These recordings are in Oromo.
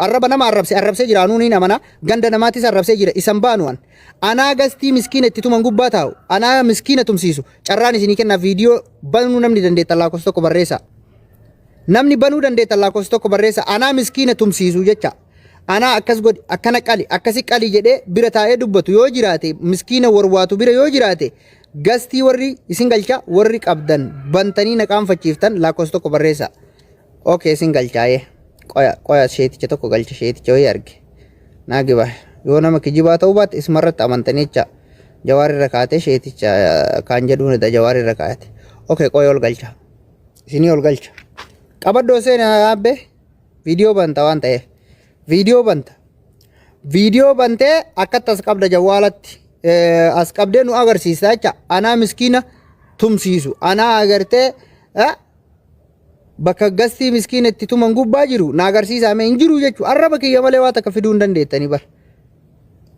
Arraba nama arrabse arrabsee jira anuu niin amana ganda namaatis arrabsee jira isan baanu an anaa gastii miskiina itti tuman gubbaa taa'u anaa miskiina tumsiisu carraan isinii kennaa viidiyoo banuu namni dandeettan lakkoofsa tokko barreessa namni banuu dandeettan lakkoofsa tokko barreessa anaa miskiina tumsiisu jecha anaa akkas godhi akkana qali akkasi qali jedhee bira taa'ee dubbatu yoo jiraate miskiina warwaatu bira yoo jiraate gastii warri isin galcha warri qabdan bantanii na qaanfachiiftan lakkoofsa tokko barreessa. Okay isin galchaayee. Qoya qoya sheeticha tokko galcha sheeticha wayii arge. Naa giba yoo nama kijibaa ta'uu baatte isumarratti amantanii jecha jawaar irra kaatee sheeticha kaan jedhuun edha jawaar irra kaayate. Okay qoya ol galcha. Isinii ol galcha. Qabadhoo seena abbee viidiyoo banta waan ta'eef. Viidiyoo banta. Viidiyoo bantee akkatti as qabda jawwaalatti as qabdee nu agarsiista jecha anaa miskiina tumsiisu anaa agartee bakka gastii miskiina itti tuman gubbaa jiru na agarsiisaa mee hin jiru jechuudha. Arraba kiyya malee waa takka fiduu hin dandeettanii bar.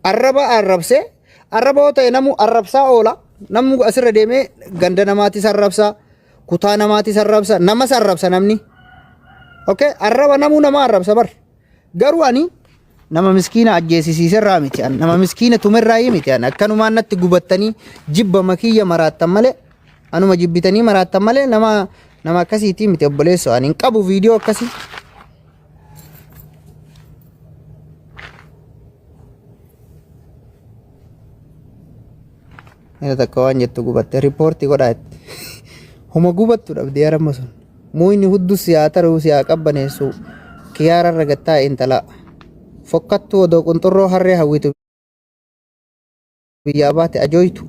Arraba arrabsee arraba yoo ta'e namu arrabsaa oola. Namni asirra deemee ganda namaatis arrabsaa, kutaa namaatis arrabsa, namas arrabsa namni. Okay, arraba namuu nama arrabsa bar. Garuu ani nama miskiina ajjeesisiiserraa miti ani nama miskiina tumerraa miti ani akkanumaan natti gubattanii jibba makiyya maraattan malee anuma jibbitanii maraattan malee nama nama akkasiitii miti obboleessoo ani hin qabu viidiyoo akkasii. Inni takka waan jettu gubatte riippoortii godhaa itti. Homa gubattu dhabde yaramma sun. Muyni huddu si haa taruu si haa qabbaneessu kiyaara irra gattaa intala. Fokkattuu odoo qunxurroo harree hawwitu biyyaa baate ajooytu.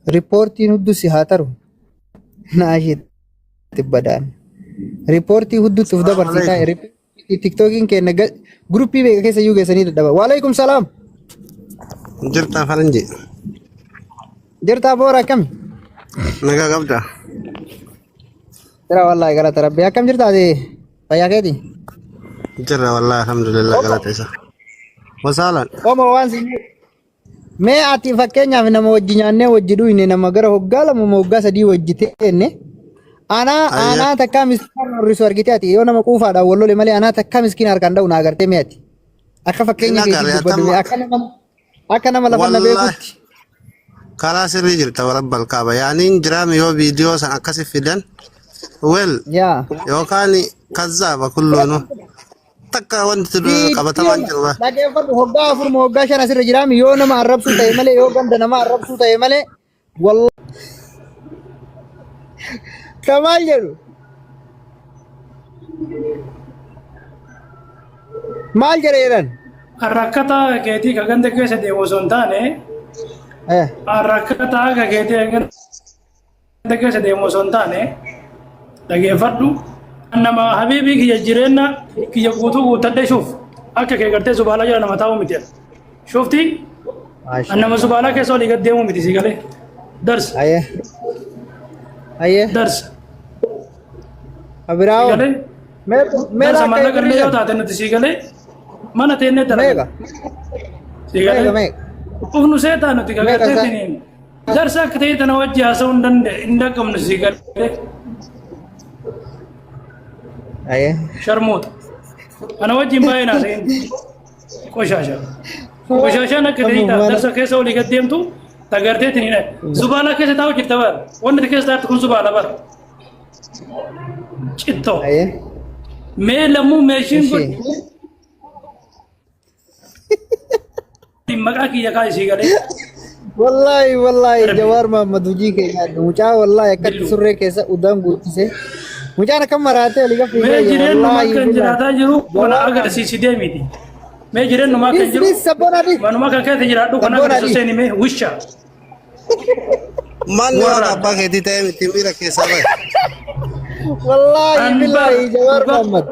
Riippoortiin huddu si haa taru. Naashiitti badaan. Riippoortii huddutti uf Salaamu dabarsiisaa. alaikum. Tiktookiin keenya guruppii meeqa keessa iyyuu geessanii dadhaba. Waalaikum salaam. Jirtaa faranji. Jirtaa boora akkami? Nagaa qabda. Jira wallaahi galata rabbii. Akkam jirta ati? Fayyaa keeti? Jirra wallaahi alhamdulillah galata isa. Wasaalan. Omo waan si Mee ati fakkeenyaaf nama wajji nyaannee wajji dhuyne nama gara hoggaa lama moo hoggaa sadii wajji teenne anaa Ayya. anaa takkaa miskiina rorrisu argite ati yoo nama quufaadhaan wal lole malee anaa takkaa miskiina harkaan dha'u na agartee mee ati akka Hin fakkeenya keetii agarre dubbadhu mee atamma. akka nama lafa na Wallaahi beekutti. karaa sirrii jirta warabbal kaaba. Yaaniin jiraame yoo viidiyoo san akkasi fidan wel Yaa. yookaan kazzaaba kulluunu takka wanti qabatamaan jiru ba. Dhaggeeffadhu hoggaa afur moo hoggaa shan asirra jiraami yoo nama arrabsuu ta'e malee yoo ganda nama arrabsuu ta'e malee wallaahi kamaal jedhu maal jedhe jedhan. Rakkataa keetii ka ganda keessa deemu osoo hin taane rakkataa ka keetii ka ganda keessa deemu osoo hin taane dhageeffadhu. Nama habiibii kiyya jireenya kiyya guutuu guuttadhee shuuf akka kee gartee zubaalaa jala nama taa'u miti. Shufti nama zubaalaa keessa olii gad deemu miti sii galee. Darsa. Ayyee. Ayyee. Darsa. Abiraawoo. Sii galee. Mee mee Darsa laakka maallaqa illee yoo ibiriidha. taate nuti sii galee mana teennee Meeqa? dalaganna. Sii Meeqa galee. meeqa? Ufnu seetaa nuti Meeqa gagartee isaa? tiniin. Darsa akka ta'e tana wajji haasa'uu hin danda'e hin dhaqqabnu sii galee. Ayyee. Sharmuuta. Ana wajjin baay'ee naasa'in. Qoshaasha. Qoshaashaan akka ta'e darsa keessa olii gad deemtu tagartee tiniin. Zubaalaa keessa taa'u jirta bara. Wanti keessa taa'u kun zubaala bara. Cittoo. Ayyee. Mee lammuu meeshiin kun Ishee. maqaa kiyya kaa isii galee. Wallaahi wallaahi Rabbi. Jawaar Mahammad hojii kee nyaadhu. Mucaa wallaahi akkatti Billu. surree keessa udaan guuttise. Mucaan akka maraatee olii gafii Mee gayya jireenyuma wallaahi akka hin billahi. jiraataa jiru kana Jawaar agarsiisi deemiti. Mee jireenyuma akka hin Dis jiru dis sabboon adii. manuma kan keessa jiraadhu kana Sabboon agarsiisu adii. seeni mee wisha. Manni waan Warra. abbaa keetii ta'e miti miira keessaa bahe. Wallaahi An bar billahi Jawaar dhugaa Mahammad.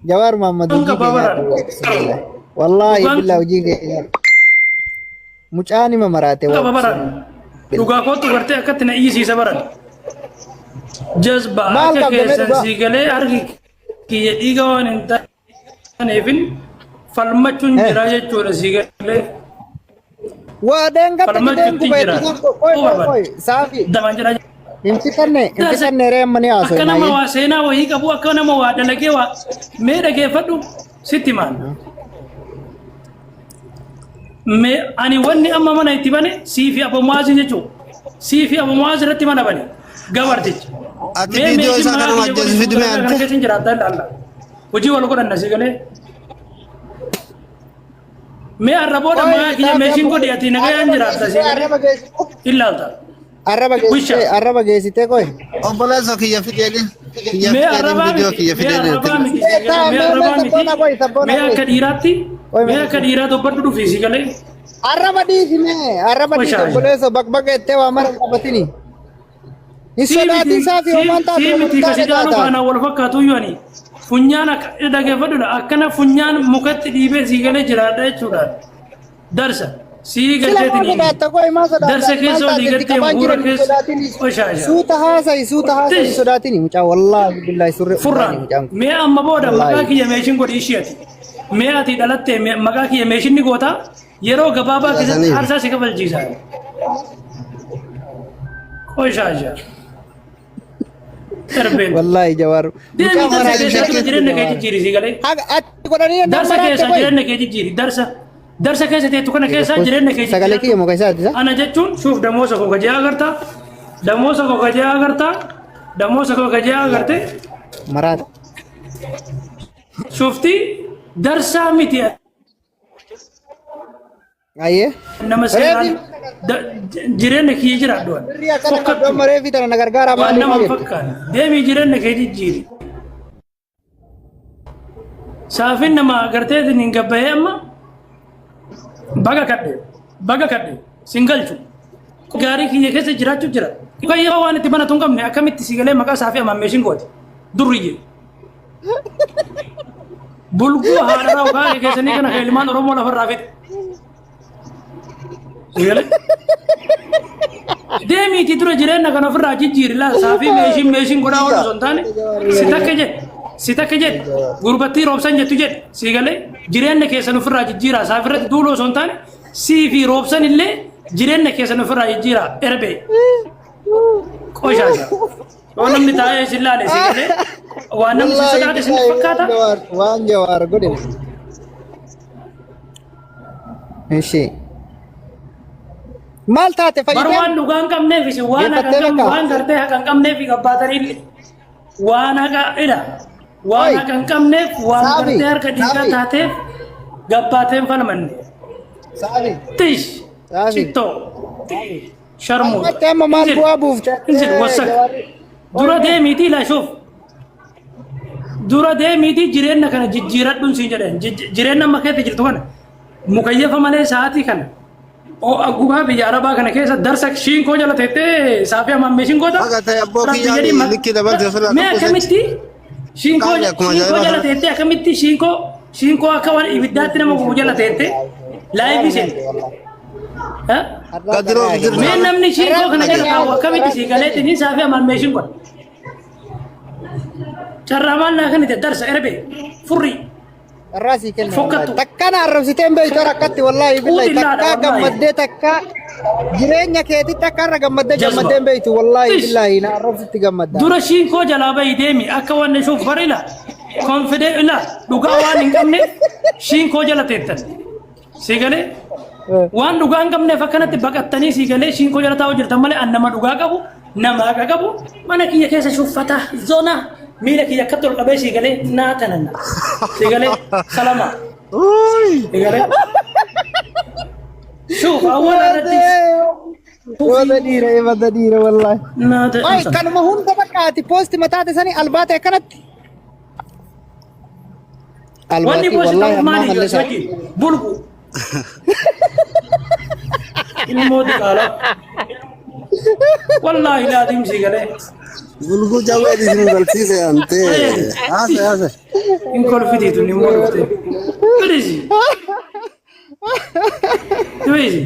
Jawaar Mahammad hojii qaba kee baran. nyaadhu bismillah. Wallaahi Dhugaan billahi hojii kee nyaadhu. Mucaan hima maraate qaba waa baran. Dhugaa kootu gartee akkatti na iyyisiisa baran. Jazba Maal akka qabda mee keessan dhugaa? sii galee harki kiyya dhiiga waan hin taaneefin falmachuun jira jechuudha sii galee. Waa deengatta Falmachuutti kideen guba jira. itti qoy qoy qoy saafi. Damaan jira. Hin fixanne hin fixanne ree amma ni Akka haasofna. nama waa seenaa wayii qabu akka nama waa dalagee waa mee dhageeffadhu sitti maal. Mee ani wanni amma mana itti bane sii fi Abu Mu'aaz jechuudha. Sii fi Abu Mu'aaz irratti mana bane gabarticha. Ati viidiyoo isaa kanuma ajjeesu fidi mee Kana ante? keessa hin jiraattan ilaalla. Hojii wal godhanna sii galee. Mee har'a booda maqaa kiyya meeshiin godhi ati nagayaan jiraatta sii galee. Arraba geessite. Ilaalta. Arraba geessite arraba geessite qoy. Obboleessa kiyya fideedin. Kiyya Mee fideedin arrabaa viidiyoo miti. kiyya Mee fideedin. arrabaa miti. Mee arrabaa miti. Sabboona qoy sabboona Mee qoy. akka dhiiraatti. Qoy Mee akka dhiiraa dubbadhu dhufi sii galee. Arraba dhiisi mee arraba dhiisi Qoy obboleessa baqbaqa jettee waa mara hin qabatini. Hin sodaatin saafi homaan taatu Sii miti homaan kasi taate jaalu taata. faana wal fakkaatu iyyuu ani funyaan akka dhageeffadhudha akkana funyaan mukatti dhiibee sii galee jiraadha jechuudhaan darsa sii Sila maal galteetiin sodaatta qoy maal sodaatta? Darsa keessa Maal olii taate itti galtee qabaan bu'uura jiran hin keessa sodaatini. qoshaasha. Suuta haasa'i suuta haasa'i hin Tish. sodaatini mucaa wallaahi billaahi surree Furraan wallaahi mucaan kun. mee amma booda maqaa Wallaahi. kiyya meeshin godhi ishii ati mee ati dhalattee maqaa kiyya meeshin ni goota yeroo gabaabaa keessatti Saniif. aarsaa si kafalchiisa. Qoshaasha. Darbeen. Wallaahi jawaar. Deemi Mucaa darsa maraa keessaa dura jireenya kee jijjiiri si galee. Haga ati godhanii nama Darsa maraatte keessaa qoy. jireenya kee jijjiiri. Darsa. Darsa keessa teettu kana keessaa jireenya kee Sagalee jijjiiri. kiyya muka isaati isa. Ana jechuun shuuf damoosa koo gajee agartaa. Damoosa koo gajee agartaa. Damoosa koo gajee agarte. Maraata. Shufti darsaa miti. Ayyee. Nama seeraan Reefi jireenya kiyya jiraadhu. birrii akkana qabdu amma reefi tana na gargaaraa Waan maaliif nama hin jette? fakkaanne. Deemii jireenya kee jijjiiri. Saafin nama garteetiin hin gabbayee amma baga kadhe baga kadhe sin galchu. Gaarii kiyya keessa jiraachuu jira. Kayyaa waan itti banatu hin qabne akkamitti si galee maqaa saafii amammeeshin gooti. Durriyyee. Bulguu haadha raawwaa keessanii kana kan ilmaan Oromoo lafarraa fixe. Eegale. Deemiitii dura jireenya kana ofirraa jijjiiri laa saafii meeshiin meeshiin godhaa oolu osoo hin taane si takka jedhe si takka jedhe gurbattii roobsan jettu jedhe si galee jireenya keessan ofirraa jijjiiraa saafirratti duuluu osoo hin taane sii fi roobsan illee jireenya keessan ofirraa jijjiiraa erbee qoshaasha. Yoo namni taa'ee isin laale si galee waan namni si sodaate isin fakkaata. Waan jawaar godhe. Ishee. Maal taate Bar fayyadam? waan dhugaa hin qabneef isin waan haqa hin Geeffattee qabne bakka. waan gartee haqa hin qabneef gabbaatanii waan haqa ila waan Oi. haqa hin qabneef waan Saafi, gartee harka dhiigaa saafi. taateef gabbaateen falmanne. Saafi. Tish Saafi. cittoo sharmuuta. Ammatti amma maal Injil bu'aa buufte? injil wasak dura deemiitii ilaashuuf dura deemiitii jireenya kana jijjiiradhuun siin jedhan jireenya amma keessa jirtu kana mukayyafa malee sa'aatii kana ho'a gubaa biyya arabaa kana keessa darsa shiinkoo jala teettee saafii ammammee shiinkoota Haga ta'e abboo rabbi kiyyaa jedhii likkii dabalte ofirraa mee qabu akkamitti shiinkoo Qaali akkuma shiinkoo ajaa'ibaa jala kana. teettee akkamitti shiinkoo shiinkoo akka waan ibiddaatti nama gubu jala teettee laayifii seente. Gadiroo jirta. Mee namni shiinkoo kana jala taa'u akkamitti sii galeetiin saafii ammammee shiinkoo. Carraa maal naa kennite darsa erbe furrii. Carraa sii kenna. Fokkattu. Takka na arrabsitee hin beektu akkatti wallaahi billahi Quuxillaadha takka wallaahi. gammaddee takka jireenya keetitti akka har'a gammaddee Jazba. gammaddee hin beektu wallaahi Tish. billahi na arrabsitti gammadda. Dura shiinkoo jalaa bahi deemi akka waan ishuuf barila konfidee ila dhugaa waan hin qabneef shiinkoo jala teettan. Sii galee waan dhugaa hin qabneef akkanatti baqattanii sii galee shiinkoo jala taa'uu jirtan malee an nama dhugaa qabu nama haqa qabu mana kiyya keessa shuffata zona miila kiyya akkatti ol qabee sii galee naa tananna. Sii galee salama. Sii galee. Shuuf awwaala irratti. Goota dhiira ebada dhiira wallaahi. Naa Ay ta'e. kanuma hunda bakka ati poosti mataate sanii albaate akkanatti. Wanni Albaatii boosi wallaahi ta'u ammaa maali mallisa. wajjin bulgu. Ilmoo diqaalaa. Wallaahi laatiin sii galee. Bulguu jawwee isin galchiise antee. Haase haase. Hin kolfitiitu ni immoo dhuftee. Bilisi. Bilisi.